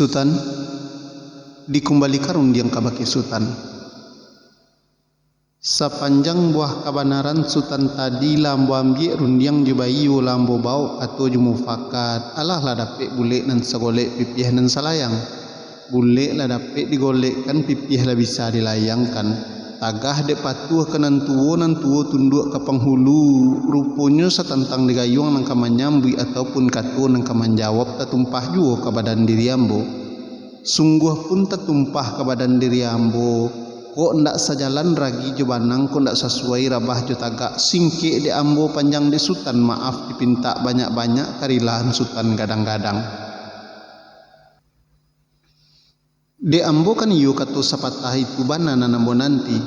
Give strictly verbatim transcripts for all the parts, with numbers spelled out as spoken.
Sutan, dikumbalikan rundiang kabake Sutan. Sapanjang buah kabanaran Sutan tadi lah ambo ambiak rundiang jo baiyo lah ambo bawok kato jo mufakat, alah lah dapek bulek nan sagolek pipiah nan salayang. Bulek lah dapek digolekkan, pipiah lah bisa dilayangkan. Tagah dek patuah ka nan tuo, nan tuo tunduak ka panghulu, ruponyo satantang digayuang nan ka manyambuik ataupun kato nan ka manjawab tatumpah juo ka badan diri ambo. Sungguah pun tatumpah ka badan diri ambo, kok ndak sajalan ragi jo banang, kok ndak sasuai rabah jo tagak, singkek dek ambo, panjang dek Sutan, maaf dipintak banyak-banyak, karilahan Sutan gadang-gadang. Dek ambo kan iyo kato sapatah itu bana nan ambo nanti.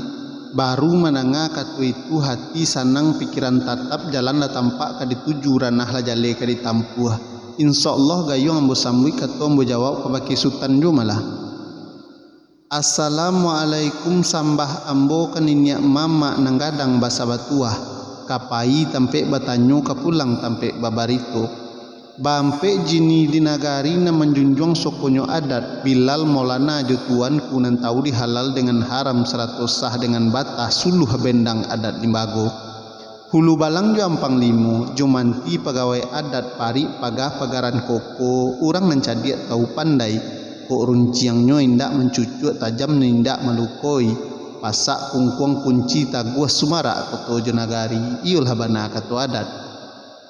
Baru mandanga kato itu, hati sanang, pikiran tatap, jalan lah tampak ka dituju, ranah lah jaleh ka ditampuah. Insya Allah gayuang ambo sambuik, kato ambo jawab kabake Sutan juo malah. Assalamualaikum, sambah ambo ka niniak mamak nan gadang basa batuah, ka pai tampek batanyo, ka pulang tampek babarito. Baampek jini di nagari nan manjunjuang sokonyo adat, Bilal Maulana jo tuanku nan tahu di halal dengan haram, sarato sah dengan batah, suluah bendang adat limbago. Hulu balang jo ampang limo, jo manti pagawai adat, parik pagah pagaran koko, urang nan cadiak tahu pandai, kok runciangnyo indak mancucuak, tajamnyo indak malukoi, pasak kungkuang kunci, taguah sumarak koto jo nagari, iyolah bana kato adat.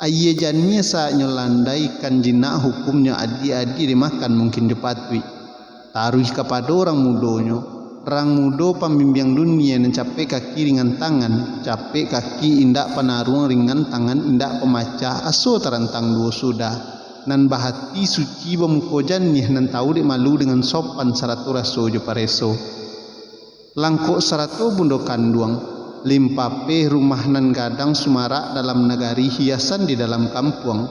Ayie janiah saatnyo landai, kan jinak hukumnyo, adiak-adiak dimakan mungkin jo patuik. Taruih kapado urang mudonyo, urang mudo pambimbiang dunia, nan capek kaki ringan tangan, capek kaki indak panaruang, ringan tangan indak pamacah, aso tarantang duo sudah. Nan bahati suci bamuko janiah, nan tahu dek malu dengan sopan, sarato raso jo pareso. Langkok sarato bundo kanduang, limpapeh rumah nan gadang, sumarak dalam nagari, hiasan di dalam kampuang.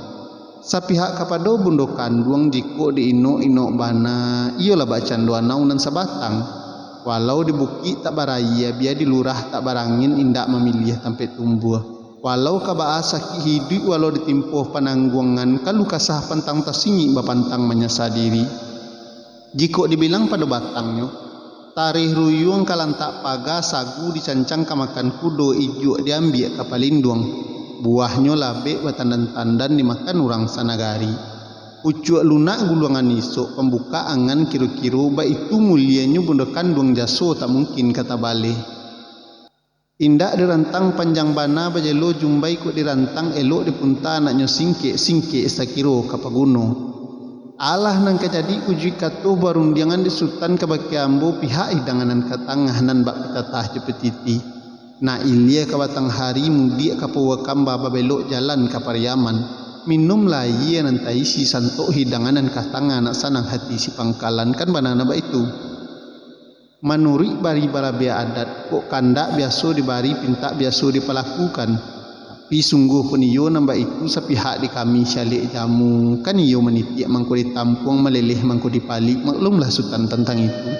Sapihak kapado bundo kanduang, jikok di inok-inok bana, iyolah bakcando anau nan sabatang. Walau di bukik tak barayie, bia di lurah tak barangin, indak mamiliah tampek tumbuah. Walau ka baa sakik hiduik, walau ditimpo panangguangan, kalu kasah pantang tasingik, bapantang manyasa diri. Jikok dibilang pado batangnyo, tareh ruyuang ka lantak paga, sagu dicancang ka makan kudo, ijuak diambiak ka palinduang. Buahnyo labek batandan-tandan, dimakan urang sanagari. Pucuak lunak guluangan isok, pambukak angan kiro-kiro, baitu mulianyo bundo kanduang, jaso tak mungkin ka tabaleh. Indak dirantang panjang bana, bajelo jumbai kok dirantang, elok dipunta anaknyo singkek, singkek sakiro ka paguno. Alah nan ka jadi ujuik kato barundiangan di Sutan kabake ambo, pihak hidangan nan ka tangah, nan bak pitatah jo pititi. Nak ilia ka batang hari, mudiak ka Pauakamba, babelok jalan ka Pariaman. Minumlah ayie nan taisi santok, hidangan nan ka tangah, nak sanang hati si pangkalan, kan bana nan baitu. Manuruik bari balabiah adat, kok kandak biaso dibari, pintak biaso dipalakukan. Tapi sungguah pun iyo nan baitu, sapihak di kami si alek jamu, kan iyo manitiak mangko ditampuang, maleleh mangko dipalik, maklumlah Sutan tantang itu.